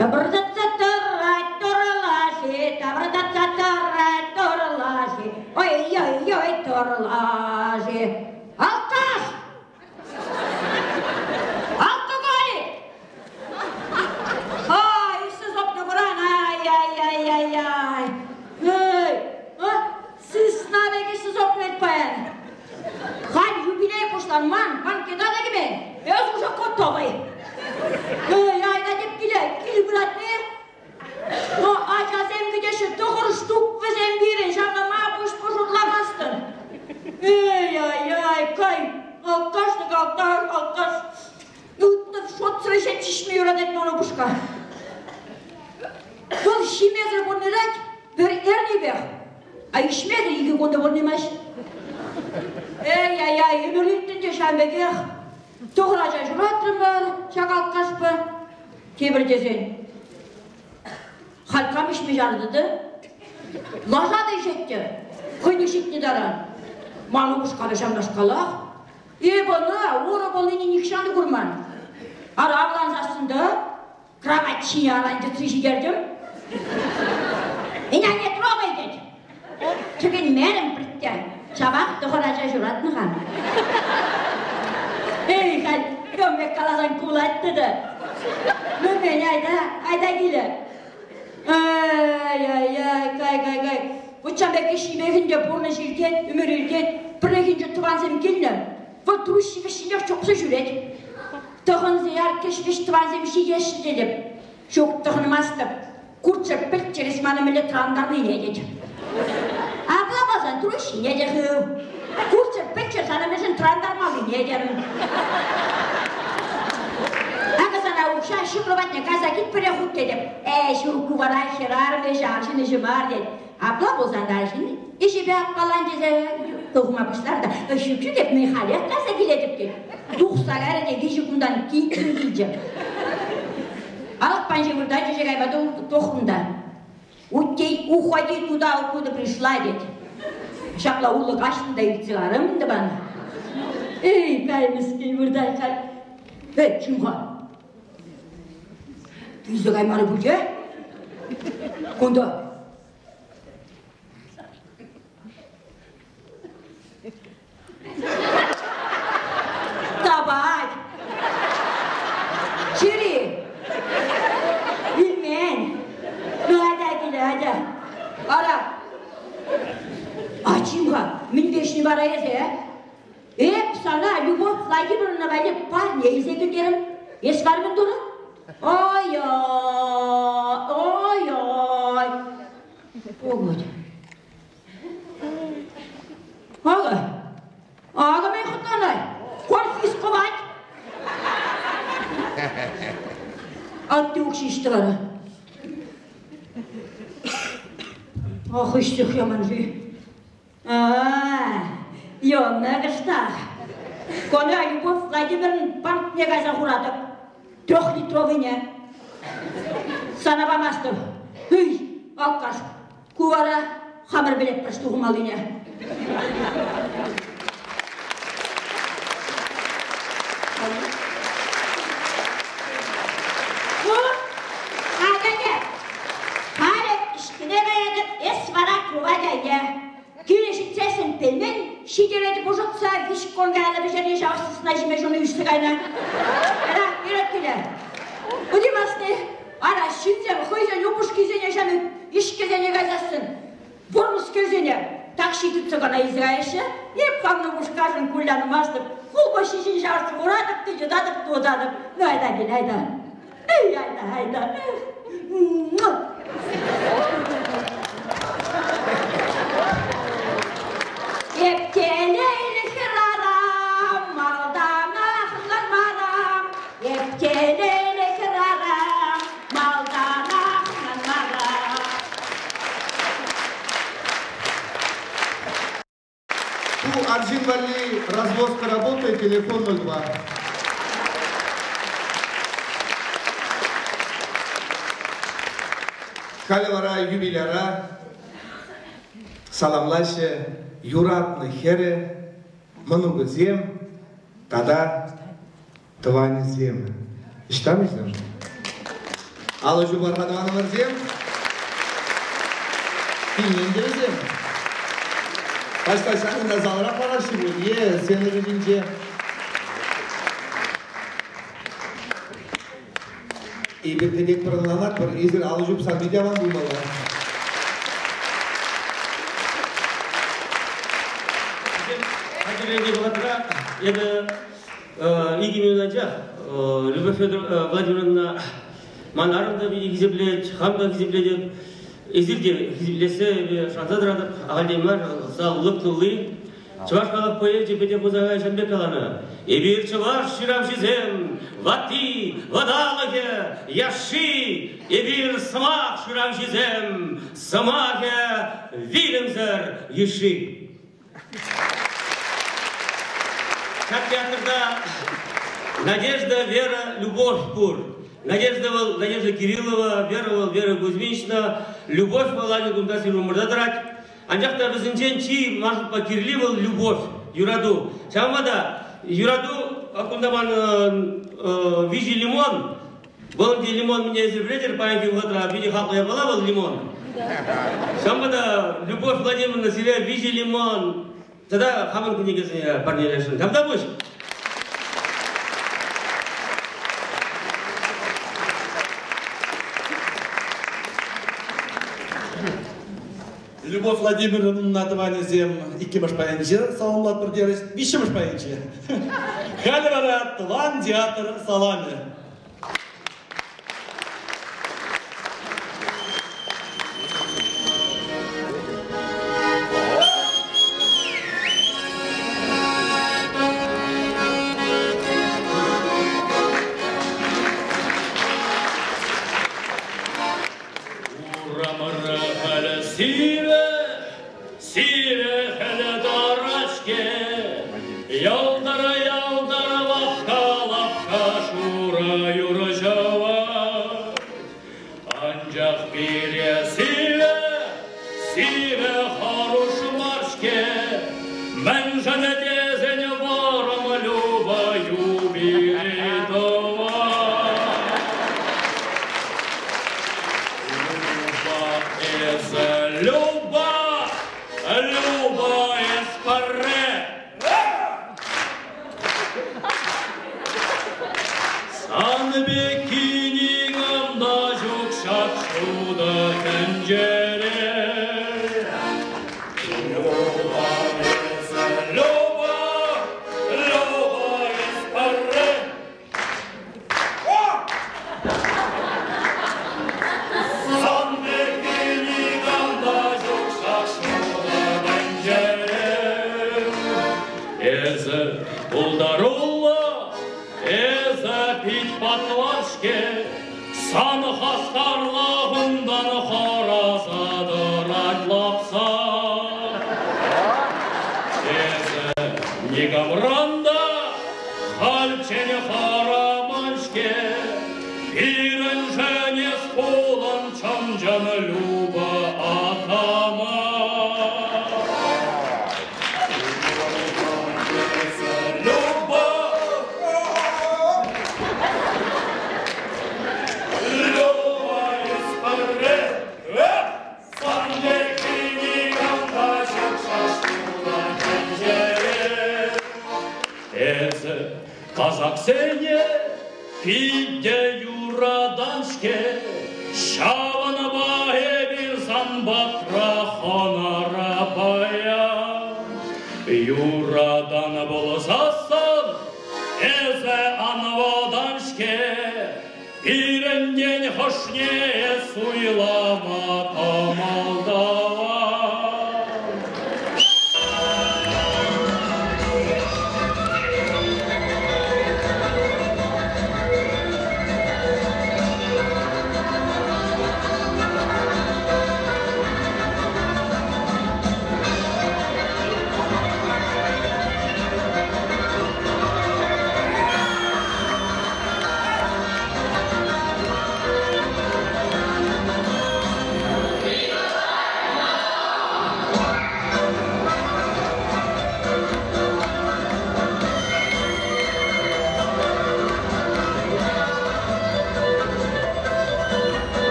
Тӑпӑртатса тӑрать тӑрӑлаши, тӑпӑртатса тӑрать тӑрӑлаши, ой-ой-ой тӑрӑлаши. Алкаш! Алкоголик! Ай, ӳссе сопнӑ куран, ай-яй-яй-яй-яй. Эй, а, сысна пек ӳссе сопнӑ паян. Халь юбилей пуҫланман, банкета та кӗмен. Эс уже готовый. Эй, айта теп киле, кил пыратни. Но ачасем кӗтеҫҫӗ, тӑхӑр штук вӗсем пирӗн, ҫавна ма пуҫ пушутламастӑн? Эй-ай-ай, кай, алкашник, алкаш, алкаш. Ылтӑн шутсӑр ӗҫе чышме юратать ман упӑшка. Вӑл ҫимесӗр пурӑнать пӗр эрнипех, а ишмесӗр икӗ кунта пурӑнаймасть. Эй-ай-ай, ӗмӗр иртнӗ те ҫавӑн пекех. Тӑхӑр ача ҫуратрӑмӑр ҫак алкашпа. Тепӗр тесен, халь кам ӗҫме чарнӑ та? Лаша та ӗҫет те, хӑйне ҫитнӗ таран. Ман упӑшка та ҫавнашкалах. Эп ӑна урӑ пулнине нихҫан та курман. Ара авлансассӑн та кравать ҫине аран йӑтса ҫитертӗм. Меня не трогай тет. Тӗкӗнмерӗм пӗртте. Ҫапах тӑхӑр ача ҫуратнӑ-ха. Эй, халь кам пек каласан кулать тата. Ну, мӗн, айта, айта киле. Ай-яй-яй, кай, кай, кай. Вот ҫав пек ӗҫнипех ӗнтӗ пурнӑҫ иртет, ӗмӗр иртет. Пӗррехинче тӑвансем килнӗ. Вӑл труҫҫи вӗҫҫӗнех чупса ҫӳрет. Тӑхӑнса яр кӗҫ-вӗҫ тӑвансем ҫитеҫҫӗ тетӗп. Ҫук, тӑхӑнмастӑп. Курччӑр, пӗлччӗр эс мана мӗнле тӑрантарнине тет. Апла пулсан труҫҫине те хыв. Курччӑр, пӗлччӗр сана мӗншӗн тӑрантармаллине терӗм. Акӑ сана укҫа ҫӑкӑр патне кайса кит пӗрех хут тетӗп. Э, ҫук, ку вара хӗрарӑм ӗҫӗ, арҫын ӗҫӗ мар тет. Апла пулсан та арҫын ӗҫӗпе аппалан тесе тухма пуҫлар та ҫук ҫук эп мӗн халех кайса килетӗп тет. Тухса кайрӗ те виҫӗ кунтан кин килчӗ. Алӑк панче выртать ӗҫе кайма тухрӑм та. Уттей, уходи туда, откуда пришла, тет. Ҫапла улӑ каҫнӑ та иртсе ларӑм ӗнтӗ ман. Эй, кай мӗскӗн выртать халь. Эй, чим-ха. Килсе каймарӗ пулчӗ. Кунта. Тапать. Чири. Вилмен. Ну, атя киле, атя. Ара. А чим-ха, мӗнпе ӗҫнӗ вара эсӗ, э? Эп сана Любовь Владимировна валли парне илсе килтерӗм. Эс вар мӗн тунӑ? Ой-ой, ой-ой. Погодь. Акӑ, акӑ мӗн хӑтланать. Конфисковать. Атте укҫи ӗҫтӗ вара. Ах, ӗҫсех яман-ши? А, ённа кӑштах. Коля Любовь Владимировн банкне кайса хуратӑп. Трехлитровыйне. Сана памастӑп. Ый, алкаш, Ку вара хамӑр пӗлетпӗр тухмаллине. Ку хатӗре. Халӗ ӗҫкӗне каятӑп, эс вара кровать айне. Киле ҫитсессӗн пельмень ҫитеретӗп ӑшӑтса, виҫ кун каялла пӗҫернӗ ҫав сысна ҫиме ҫунӑ ӳссе кайнӑ. Ара, вперед киле. Утимасни. Ара, ҫынсем хӑйсен упӑшкисене ҫав ӗҫкӗсене кайсассӑн пурнӑскерсене такси тытса кӑна илсе каяҫҫӗ. Эп хамӑн упӑшкашӑн кулянмастӑп. Хупӑ ҫиҫӗн ҫавӑрса хуратӑп та йӑтатӑп, тутатӑп. Ну, айта кил, айта. Эй, айта, айта. Эп телейлӗ хӗрарӑм, малтанах ӑнланмарӑм. Эп телейлӗ хӗрарӑм, малтанах ӑнланмарӑм. Ку арҫын валли развозка работает, телефон 02. Халӗ вара юбиляра саламлаҫҫӗ юратнӑ хӗрӗ, мӑнукӗсем тата тӑванӗсем. Ӑҫта вӗсем? Алӑ ҫупар-ха, тӑванӑмӑрсем. Килмен те вӗсем. Таҫта ҫакӑнта залра параҫҫӗ пуль е сцена вӗҫӗнче. Эпир кӗтетпӗр, ӑнланатпӑр, эсир алӑ ҫупсан питӗ аван пулмалла. Хатӗрленнӗ вӑхӑтра эпӗ 2 минут анчах Любовь Федоровна Владимировна ман арӑм та питӗ хисеплет, хам та хисеплетӗп. Эсир те хисеплессе эпӗ шанса тӑратӑп. Ахальтен мар зал лӑк тулли. Чӑваш халӑх поэчӗ Петӗр Хусанкай ҫын пек каланӑ. Эпир чӑваш ҫыравҫисем, ватти, вӑталӑхӗ, яшши, эпир сӑмах шыравҫисем, сӑмахӗ вилӗмсӗр йышши. Ҫак театрта Надежда, Вера, Любовь пур. Надежда вӑл Надежда Кириллова, Вера вӑл Вера Кузьминична, Любовь вӑл акӑ кунта сирӗн умӑрта тӑрать. Анчах та вӗсенчен чи ман шутпа кирли вӑл любовь, юрату. Ҫавӑнпа та юрату кунта ман виҫӗ лимон. Вӑл ӗнтӗ лимон мӗне эсир пӗлетӗр, паянхи вӑхӑтра питӗ хаклӑ япала вӑл лимон. Ҫавӑнпа та Любовь Владимировна сире виҫӗ лимон тата хамӑн кӗнекесене парнелесшӗн. Тавтапуҫ! Любовь Владимировна тӑванӗсем иккӗмӗш пайӗнче саламлатпӑр терӗҫ, виҫҫӗмӗш пайӗнче. Халӗ вара тӑван театр саламӗ. Урамра халӗ сивӗ, сивӗ хӗле тӑрать-ҫке. Ялтӑра-ялтӑра лапка-лапка шурӑ юрӑ ҫӑвать. Анчах пире сивӗ, сивӗ хӑруш мар-ҫке. Мӗншӗн тесен вӑрӑм Люба юбилей тӑвать. Люба эсӗ, Люба, Люба эс пӗрре. Сан пекки никам та ҫук ҫак ҫутӑ тӗнчере. Люба эсӗ, Люба, Люба эс пӗрре. Сан пекки никам та ҫук ҫак ҫутӑ тӗнчере. Эсӗ пултаруллӑ, эсӗ пит патвар-ҫке, сан хастарлӑхунтан хӑраса тӑрать лапса. Эсӗ никамран та хальччен хӑраман-ҫке, пирӗншӗн эс пулӑн чӑн-чӑн Люба атаман. Люба, Люба эс пӗрре, сан пекки никам та ҫук шашлула тӗнчере. Эсӗ казаксене питӗ юратан-ҫке, ҫавӑнпа эпир сан патра хӑнара паян. Юратан пулсассӑн эсӗ ан вӑтан-ҫке, пирӗнтен хӑшне суйлама кӑмӑл тӑван.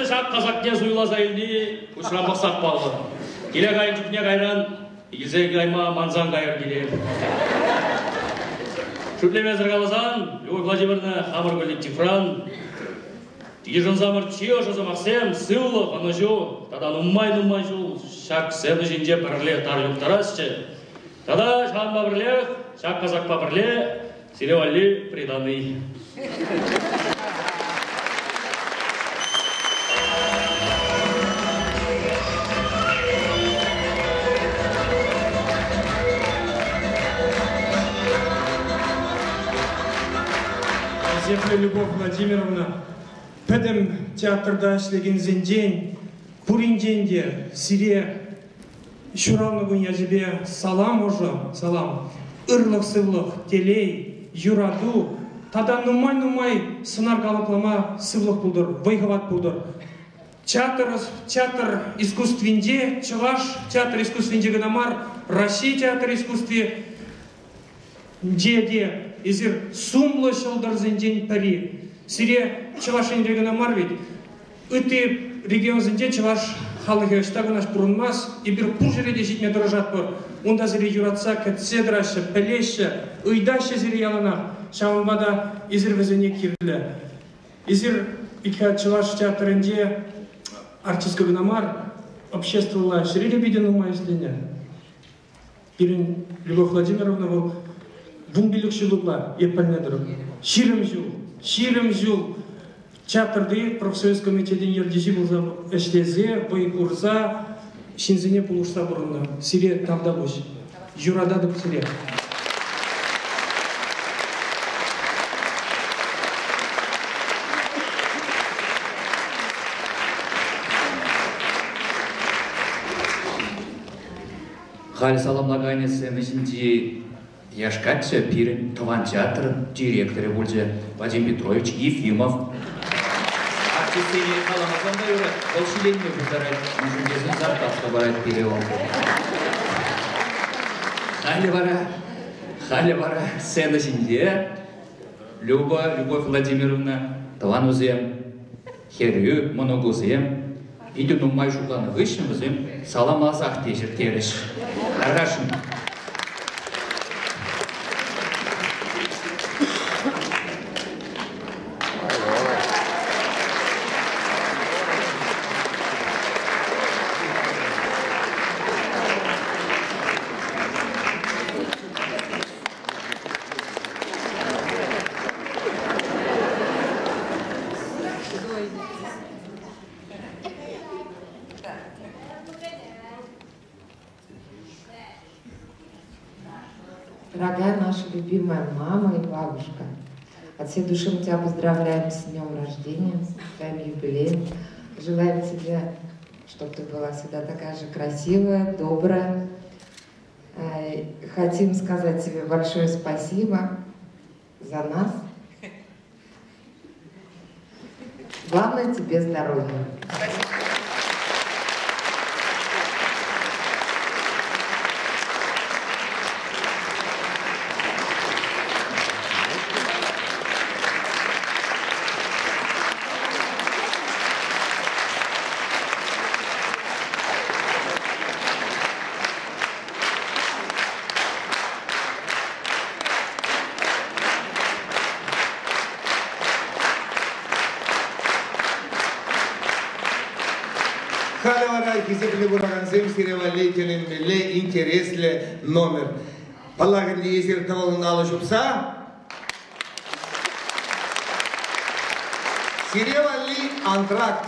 ҫак казакне суйласа илни куҫран пӑхсах паллӑ. Киле кайнӑ чухне кайран илсе кайма мансан кайӑр киле. Шӳтлемесӗр каласан, Любовь Владимировна хамӑр коллективран йышӑнсамӑр чи ӑшӑ сӑмахсем, сывлӑх, ӑнӑҫу тата нумай-нумай ҫул ҫак сцена ҫинче пӗрле тар юхтарасчӗ. Тата ҫавӑнпа пӗрлех, ҫак казакпа пӗрле сире валли приданный. Хисеплӗ Любовь Владимировна, пӗтӗм театрта ӗҫлекенсенчен пуринчен те сире ҫуралнӑ кун ячӗпе салам ӑшӑ, салам, ырлӑх-сывлӑх, телей, юрату тата нумай-нумай сӑнар калӑплама сывлӑх пултӑр, вӑй-хӑват пултӑр. Театр, театр искусствинче, чӑваш театр искусствинче кӑна мар, Раҫҫей театр искусстви те эсир сумлӑ ҫӑлтӑрсенчен пӗри. Сире Чӑваш Енре кӑна мар ведь, ытти регионсенче чӑваш халӑхӗ ӑҫта кӑна пурӑнмасть, эпир пур ҫӗре те ҫитме тӑрӑшатпӑр. Унта сире юратса, кӗтсе тӑраҫҫӗ, пӗлеҫҫӗ, ыйтаҫҫӗ сире яланах. Ҫавӑнпа та эсир вӗсене кирлӗ. Эсир икӗ чӑваш театрӗнче артистка кӑна мар, обществӑлла ӗҫре те питӗ нумай ӗҫленӗ. Пирӗн Любовь Владимировна вӑл 15 ҫул ытла эп пӗлнӗ тӑрӑх. 20 ҫул, 20 ҫул театрти профсоюз комитетӗн ертӳҫи пулса ӗҫлесе, вӑй хурса, ҫынсене пулӑшса пурӑннӑ. Сире тавтапуҫ. Юрататӑп сире. Халь саламлаканӗ сцена ҫинчи яш каччӑ пирӗн тӑван театрӑн директорӗ пулчӗ Вадим Петрович Ефимов. Артистсене каламасан та юрать, вӑл ҫиленме пултарать, мӗншӗн тесен зарплата парать пире вӑл. Халӗ вара, халӗ вара сцена ҫинче Люба, Любовь Владимировна, тӑванусем, хӗрӳ мӑнукусем питӗ нумай шутланӑ хыҫҫӑн вӗсем саламласах теҫӗр терӗҫ. Тархасшӑн. Дорогая наша любимая мама и бабушка, от всей души мы тебя поздравляем с днем рождения, с твоим юбилеем. Желаем тебе, чтобы ты была всегда такая же красивая, добрая. Хотим сказать тебе большое спасибо за нас. Главное тебе здоровья. Халӗ вара хисеплӗ куракансем сире валли тӗлӗнмелле интереслӗ номер. Паллах ӗнтӗ эсир тӑвӑллӑн алӑ ҫупса сире валли антракт.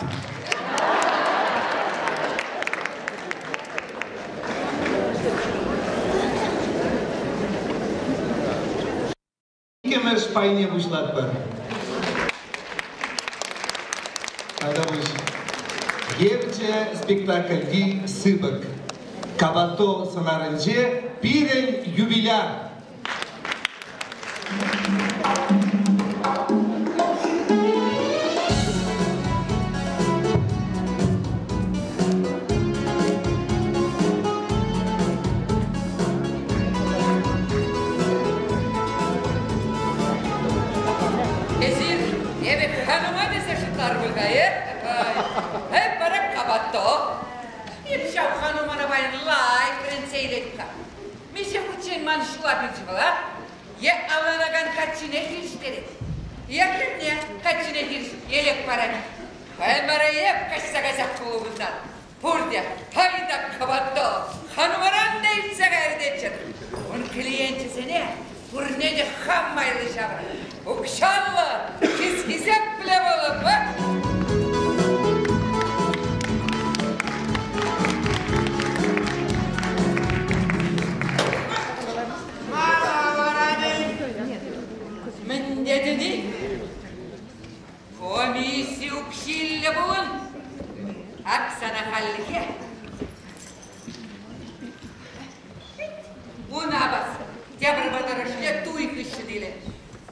Иккӗмӗш пайне пуҫлатпӑр. Тавтапуҫ. Евчӗ спектакльти сыпӑк. Кабато сӑнарӗнче пирӗн юбиляр. Эсир эпӗ ханӑма тесе шутлар пуль-ха, э? ман ҫула пӳлчӗ вӑл, а? Е авланакан каччине хирӗҫтерет, е хӗрне каччине хирӗҫ елек парать. Паян вара эп каҫса кайсах клубунтан. Пурте хайта кӑватто, ханумаран та иртсе кайрӗ тетчӗр. Ун клиенчӗсене пурне те хам майлӑ ҫавӑр. Укҫаллӑ, чыс-хисеплӗ пулӑп, а? Мӗн тетӗн-и? Комисси укҫиллӗ пулӑн. Ак сана хальлӗхе. Ун апас, тепӗр вӑтӑрӑшне туй хыҫҫӑн илӗ.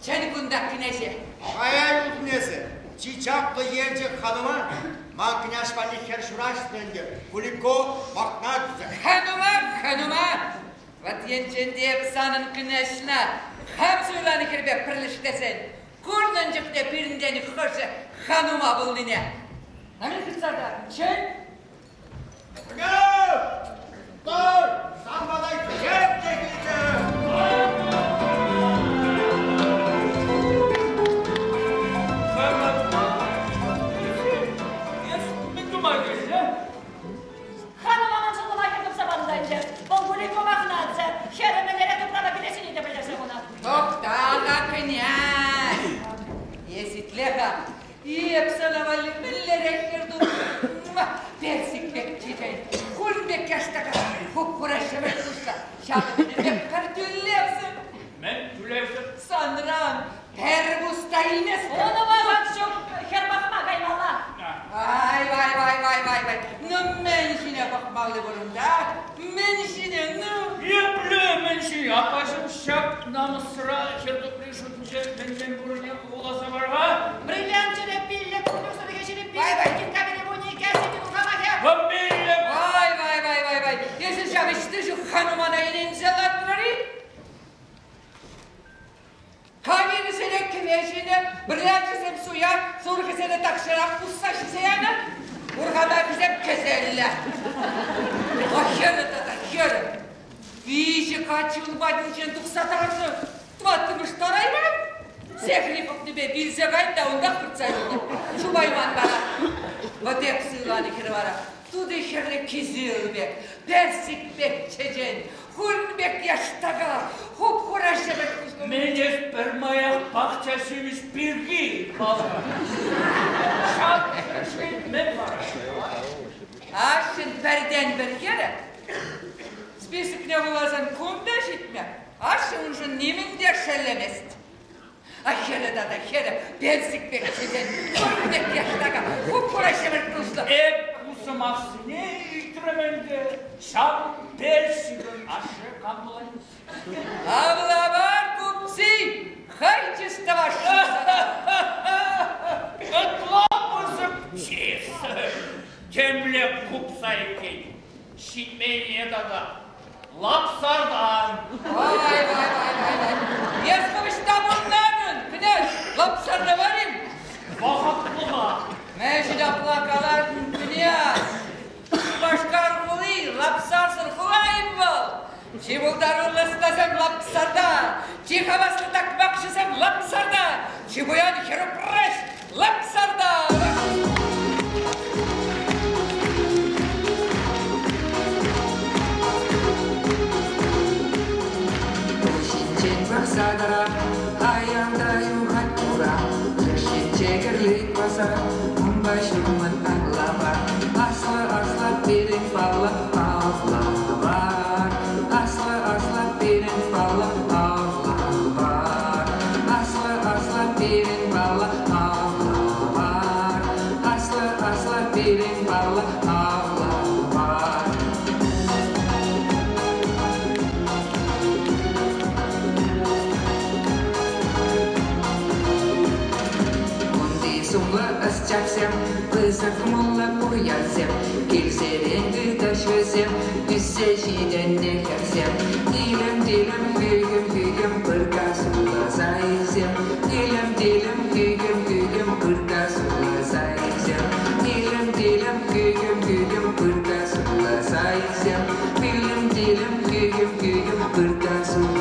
Чӗн кунта княҫе. Паян князӗ, чи чаплӑ Елчӗк ханӑма ман княҫ валли хӗр ҫураҫнӑ ӗнтӗ, Кулико Мохнадзе. Ханӑма, ханӑма! Вӑт енчен те эп санӑн княҫна хам суйланӑ хӗрпе пӗрлештерсен, курнӑ чухне пирӗнтен хӑшӗ ханума пулнине. Мӗн хытса та чӗн? Тӑр! Сан пата хӗр те килчӗ! Эс мӗн тума килнӗ? Ханӑма ман шӑллӑма хӗр тупса панӑ Вӑл Кулико Мохнадзе, хӗрӗ мӗнлерех тупрана килессине те пӗлтерсе хунӑ. Тӑхта-ха, князь! Эс итле-ха, эп сана валли мӗнлерех хӗр тупрӑм. Персик пек чечен, хурӑн пек яштака, хуп-хура шӗвӗр куҫлӑ, ҫавӑн пек пӗр тӳлевсӗр. Мӗн тӳлевсӗр? Санран пӗр пус та илместӗп. Унӑма ҫук, хӗр пӑхма каймалла. Вай, вай, вай, вай, вай, вай. Ну, мӗн ҫине пӑхмалли вырӑнта? Мӗн ҫине, ну? Епле мӗн ҫине? Аппаҫӑм ҫак намӑсра хӗр тупри шутӗнче мӗн-мӗн пуррине вуласа пар-ха. Бриллиант чӗреппиллӗ, курнусӑрхи ҫирӗппи, Вай, вай. кин камери кӗсети тухамахӗ. Фамилия! Вай, вай, вай, вай, вай. Эсӗ ҫав ӗҫти ҫук ханумана иленсе лартрӑр-и? Камерисене кӗве ҫинӗ, бриллианчӗсем суя, сурӑхӗсене тахҫанах пусса ҫисе янӑ. Урхамахӗсем кӗселлӗ. А хӗрӗ тата хӗрӗ. Виҫӗ каччӑ ун патӗнчен тухса тарнӑ. Тӑваттӑмӗш тарайман. Сехри пӑхнипе вилсе кайнӑ та унтах выртса юлнӑ. Чупайман вара. Вӑт эп суйланӑ хӗр вара. Тути хӗрлӗ кизил пек, персик пек чечен, хурӑн пек яштака, хуп-хура шӗвӗр куҫлӑ. Мӗн эс пӗрмаях пахча ҫимӗҫ пирки калать? Ҫак мӗн вара? Ашшӗн пӗртен-пӗр хӗрӗ списокне вуласан кун та ҫитмӗ. Ашшӗ уншӑн нимӗн те шеллемест. А хӗрӗ тата хӗрӗ персик пек чечен, хурӑн пек яштака, хуп-хура шӗвӗр куҫлӑ. Эп ку сӑмахсене илтрӗм ӗнтӗ, ҫав персикӑн ашшӗ кам пулать? Авлавар купси хӑй чыс тӑвасшӑн сана. Ытла пысӑк чыс. Темле купса иккен. Ҫитменне тата Лапсартан. Вай, вай, вай, вай, вай. Эс хӑвӑҫта пурӑнатӑн, князь, лапсарта мар-им? Вӑхӑтлӑха. Мӗншӗн апла калатӑн, князь? Шупашкар хули лапсарсӑр хула-им вӑл? Чи пултаруллӑ ӑстасем лапсарта, чи хаваслӑ такмакҫӑсем лапсарта, чи пуян хӗрупраҫ лапсарта. Ҫинчен пӑхса тӑрап, аялта юхать хура. Леш енче кӗрлет пасар, унпа ҫумӑн аллапа. Аслӑ-аслӑ пирӗн паллӑ алла бар. Аслӑ-аслӑ пирӗн паллӑ алла бар. Аслӑ-аслӑ пирӗн паллӑ алла бар. Аслӑ-аслӑ пирӗн паллӑ алла бар. Унти сумлӑ ӑсчахсем, пысӑк муллӑ пуянсем, килсерен тытаҫ вӗсем, ӳссе ҫитӗннӗ хӗрсем. Тилӗм-тилӗм, хӳхӗм-хӳхӗм, пырка сулласа илсем. Тилӗм-тилӗм, хӳхӗм-хӳхӗм, пырка сулласа илсем. Тилӗм-тилӗм, хӳхӗм-хӳхӗм, пырка сулласа илсем. Тилӗм-тилӗм, хӳхӗм-хӳхӗм, пырка сулласа.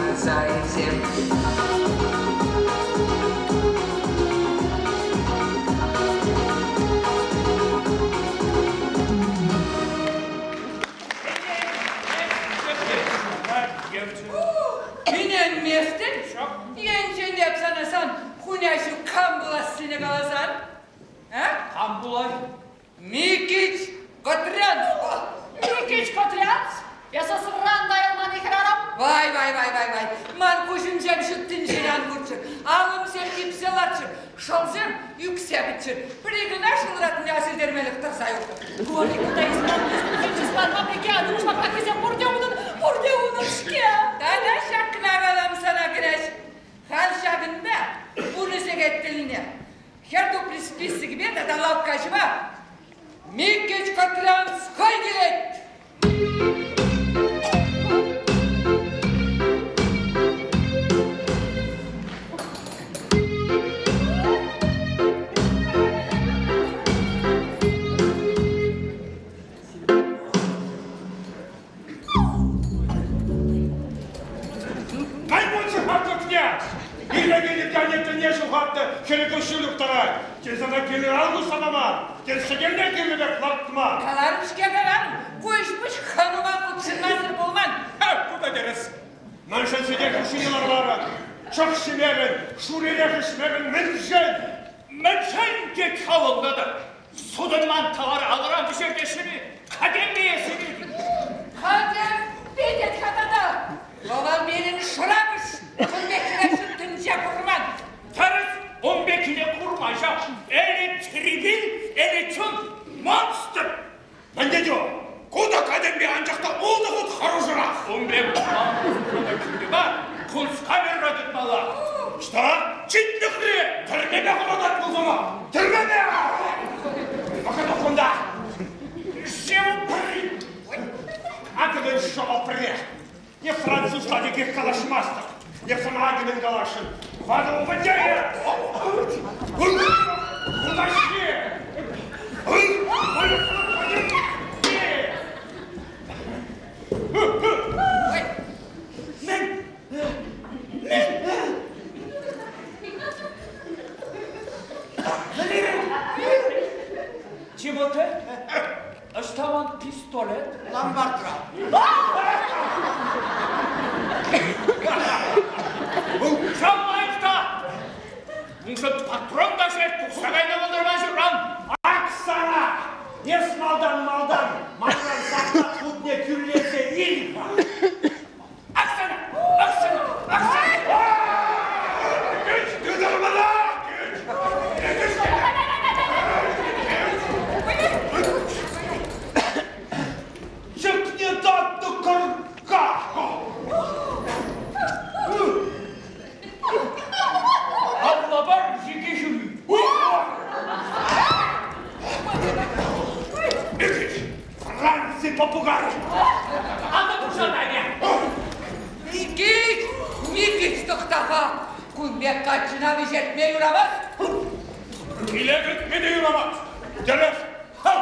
Микич Котрянцпа. Микич Котрянц? Эсӗ сывран тайӑлман-и, хӗрарӑм? Вай, вай, вай, вай, вай. Ман куҫӑмсем ҫут тӗнчене ан курччӑр, аллӑмсем типсе ларччӑр, шӑлсем ӳксе пӗтчӗр. Пӗри кӑна шӑлратнине асилтермелӗх тӑрса юлтӑм. Горький та испан, паприке, нушмак пурте унӑн, пурте унӑн-ҫке. Тата ҫакна калам сана, князь. Халь ҫакӑнта пурнӑҫ сехет тӗлне хӗр тупри списокӗпе тата лавккаҫӑпа Микич Котлянц хӑй килет! Маймунчӑ хаклӑ князь! Ирлекенӗ тӗне тӗне ҫухатнӑ хӗрӗ куҫҫуль юхтарать. Тен сана генерал туса паман, тен сӗтелне кирлӗ пек лартман. Каларӑм-ҫке, каларӑм, ку ӗҫ-пуҫ ханума хутшӑнмасӑр пулман. Ха, ку та тӗрӗс. Мӗншӗн сӗтел хушшине лармарӑн? Чӑх ҫимерӗн, шурирех ӗҫмерӗн мӗншӗн? Мӗншӗн тет хавӑлта та сутӑнман тавар алӑран вӗҫертеҫҫӗ-и? Катемпие сӗнетӗп. Катемпи тет-ха тата. Вӑл пирӗн шӑрапӑш. Кун пеккине ҫут тӗнче курман. Тӗрӗс, ун пеккине курман ҫав. Элӗ трибин, элӗ чун монстр. Мӗн тетё? Ку та катемпи, анчах та ултӑ хут хӑрушӑрах. Ун пек кӳлӗ мар, кунсткамерӑра тытмалла. Что? Читлӗхре тӗрмепе хӑратать пулсана. Тӗрмепе! Вӑхӑт кунта. Шывпри. Акӑ шӑпре. Не французла текех калаҫмастӑп. Не сана мӗн каласшӑн. Ватӑ упӑте! Хутаҫҫи! Мӗн? Мӗн? Чего ты? Ӑҫта ман пистолет? Ломбардра. Укҫа та! Уншӑн патрон та ҫеҫ тухса кайнӑ пултӑрман ҫурран. Ак сана! Эс малтан-малтан манран салтак хутне тӳрлетсе ил-ха! Ак сана! Ак сана! Ак сана! Кӗч, тытӑр мана! Кӗч! Чӗкне татнӑ кӑркка! Аллапар йӗке ҫӳлӳ. Франци попугай! Ата пушатайне! Микич! Микич тӑхта-ха! Кун пек каччӑна вӗҫертме юрамасть. Киле кӗртме те юрамасть. Тӗрӗс. Ха!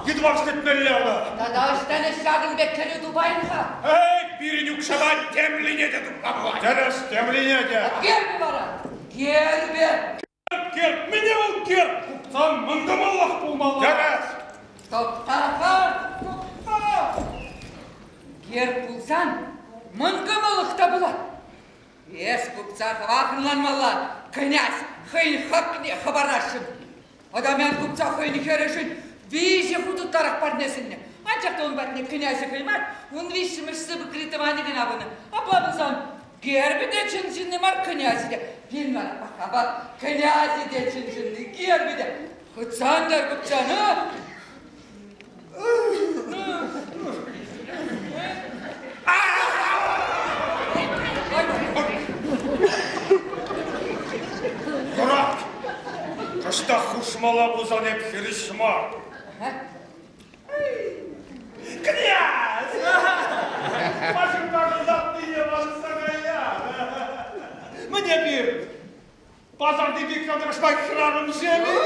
Йытӑ кӗтмелле ӑна. Тата ӑҫтан эс ҫакӑн пек кӗрӳ тупайӑн-ха? Эй, пирӗн укҫапа темлине те тупма пулать. Тӗрӗс, темлине те. Гербӗ вара! Гербӗ! Герб, мӗне вӑл герб? Купцан мӑнкӑмӑллӑх пулмалла. Тӗрӗс. Тӑхта-ха, тӑхта! Герб пулсан мӑнкӑмӑллӑх та пулать. Эс купца хӑвах ӑнланмалла, князь хӑйӗн хакне хӑварасшӑн. Адамян купца хӑйӗн хӗрӗшӗн виҫӗ хут ытларах парне сӗннӗ. Анчах та ун патне князӗ хӑй мар, ун виҫҫӗмӗш сыпӑкри тӑванӗ кӑна пынӑ. Апла пулсан гербӗ те чӑн ҫынни мар, князӗ те. Пирӗн вара пахапа князӗ те чӑн ҫынни, гербӗ те. Хытсан та купцан, а? Юрать. Кӑштах хушмалла пулсан эп хирӗҫ мар. Князь! Машинпа кӑтартнине манса каяр. Мӗн эпир? Пасарти пек тӑрӑшма хӗрарӑмсем-и?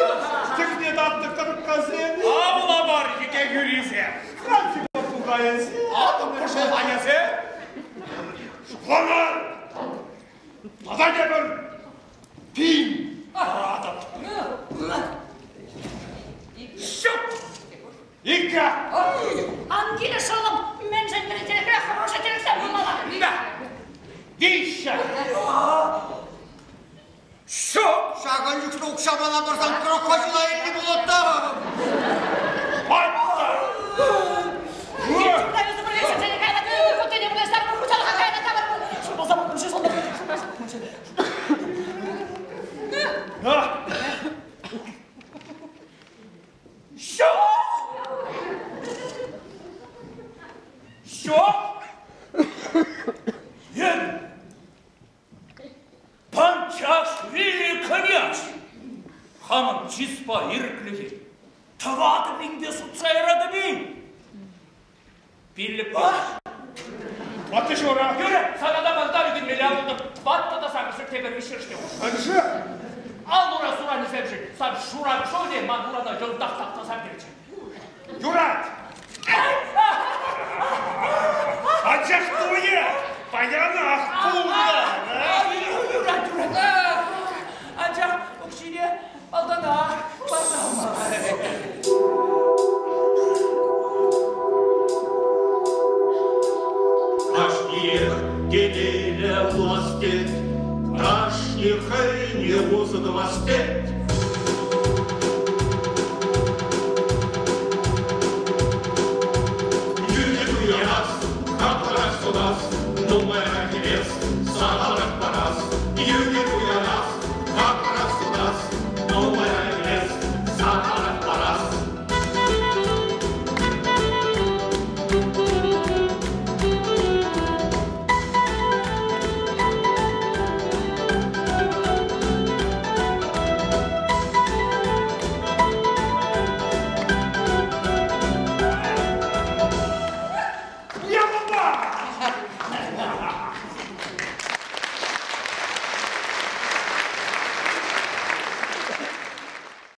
Тӗкне татнӑ кӑрккасем-и? Апла мар, йӗке хӳрисем. Франци попугайӗсем. Атӑ пӑшӑланӗсем. Шутланар! Тата тепӗр пин паратӑп. Ҫук! Иккӗ! Ан килӗш, шӑллӑм, мӗншӗн пирӗн хӑрушӑ тӗлӗксем пулмалла? Виҫҫӗ! Ҫук! Ҫакӑн чухлӗ укҫа мана парсан крокодила илнӗ пулӑттӑм. Ҫук! Эпӗ Панчашвили князь! Хамӑн чыспа ирӗклӗхе 4000-пе сутса яратӑп-и? Пиллӗкпе. Ватӑ ҫура. Юрӗ, сана та малтан ӳкӗнмелле пултӑр. Ватта та сакӑрсӑр тепӗр виҫҫӗшне хушрӗ. Анчах. Ал ура суранӗсемшӗн сан шуран шӑлне ман урана йӑлтах таптаса перчӗ.